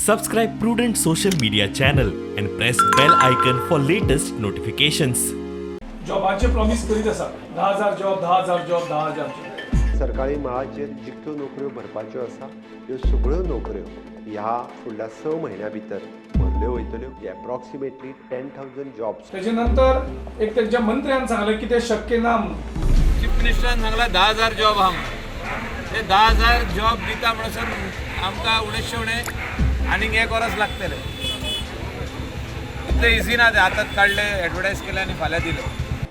Subscribe Prudent social media channel and press bell icon for latest notifications. जॉबाचे promise करीत आसा, 10,000 job, 10,000 job, 10,000 job. सरकारी मळाचेर जितक्यो नोकऱ्यो भरपाच्यो आसा ह्यो सगळ्यो नोकऱ्यो ह्या फुडल्या 6 म्हयन्या भितर भरल्यो वयतल्यो. Approximately 10,000 jobs. त्याच्या नंतर एक त्यांच्या मंत्र्यान सांगलें की ते शक्य ना म्हणून. चीफ मिनिस्टरान सांगला 10,000 जॉब आहा म्हणून. ते 10,000 जॉब दिता म्हणसर आमकां उणेशे उणें आनीक एक वर्स लागतलें. इतलें इजी ना ते आतांच काडले, एडवर्टायज केले आनी फाल्यां दिले.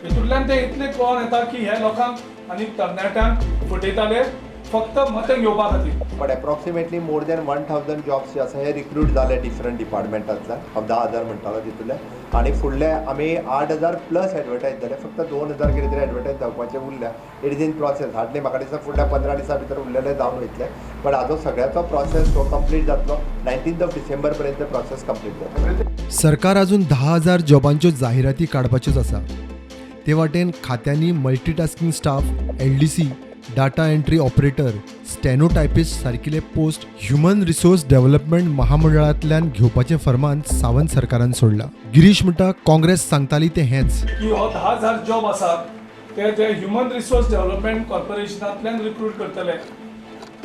हितूंतल्यान ते इतले कळोन येता की ह्या लोकांक आनी तरणाट्यांक फटयताले फक्त मतां घेवपा खातीर. But approximately more than 1,000 jobs जे आसा हे रिक्रूट जाले डिफरंट डिपार्टमेंटांतल्यान. हांव 10,000 म्हणटालो तितूंतले आनी फुडले आमी 8,000 प्लस एडवर्टायज जाले. फक्त 2,000 कितें तरी एडवर्टायज जावपाचे उरल्या. It is in process. Hardly म्हाका दिसता फुडल्या 15 दिसां भितर उरलेले जावन वयतले. बट हाजो सगळ्याचो प्रोसेस हो कंप्लीट जातलो 19 ऑफ डिसेंबर पर्यंत प्रोसेस कंप्लीट जातलो. सरकार अजून 10,000 जॉबांच्यो जाहिराती काडपाच्योच आसा. ते वाटेन खात्यांनी multitasking staff, LDC, data entry operator, stenotypist सारकिले post human resource development महामंडळांतल्यान घेवपाचें फर्मान सावंत सरकारान सोडलां. गिरीश म्हणटा, काँग्रेस सांगताली तें हेंच. की हो 10,000 जॉब आसात ते जे ह्युमन रिसोर्स डेव्हलपमेंट कॉर्पोरेशनांतल्यान रिक्रूट करतले,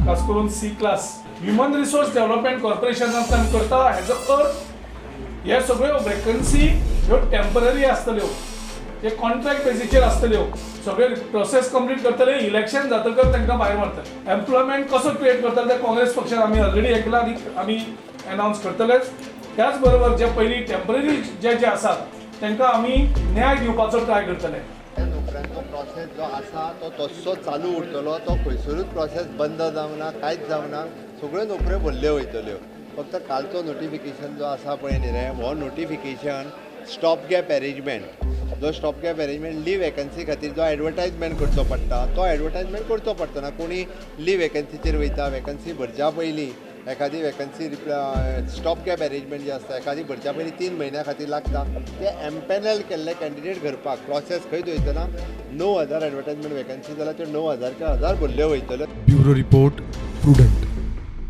खास करून C class human resource development कॉर्पोरेशनांतल्यान करता. हेजो अर्थ हे सगळ्यो वेकन्सी ह्यो टेंपररी आसतल्यो, ते कॉन्ट्रॅक्ट बेजीचेर आसतल्यो. सगळे प्रोसेस कंप्लीट करतले, इलेक्शन जातकच तांकां भायर मारतले. एम्प्लॉयमेंट कसो क्रिएट करतले ते काँग्रेस पक्षान आमी ऑलरेडी एकला आनी आमी एनावन्स करतलेच. त्याच बरोबर जे पयलीं टेंपररी जे जे आसात तांकां आमी न्याय दिवपाचो ट्राय करतले. त्या नोकऱ्यांचो प्रोसेस जो आसा तो तस्सो चालू उरतलो. तो खंयसरूच प्रोसेस बंद जावना, कांयच जावना. सगळ्यो नोकऱ्यो भरल्यो वयतल्यो. फक्त कालचो नोटिफिकेशन जो आसा पळय न्ही रे, हो नोटिफिकेशन स्टॉप गॅप अरेंजमेंट, जो stop gap arrangement leave vacancy खातीर जो एडवर्टायजमेंट करचो पडटा तो एडवर्टायजमेंट करचो पडटना. कोणी लीव वेकन्सीचेर वयता, वेकन्सी भरच्या पयलीं एखादी वेकन्सी स्टॉप गॅप अरेंजमेंट जे आसता एखादी भरच्या पयलीं 3 म्हयन्या खातीर लागता. ते एम्पॅनल केल्ले कॅन्डिडेट भरपाक प्रोसेस खंयच वयतना 9,000 एडवर्टायजमेंट वेकन्सी जाल्यार त्यो 9,000 1000 भरल्यो वयतल्यो. Bureau report, Prudent.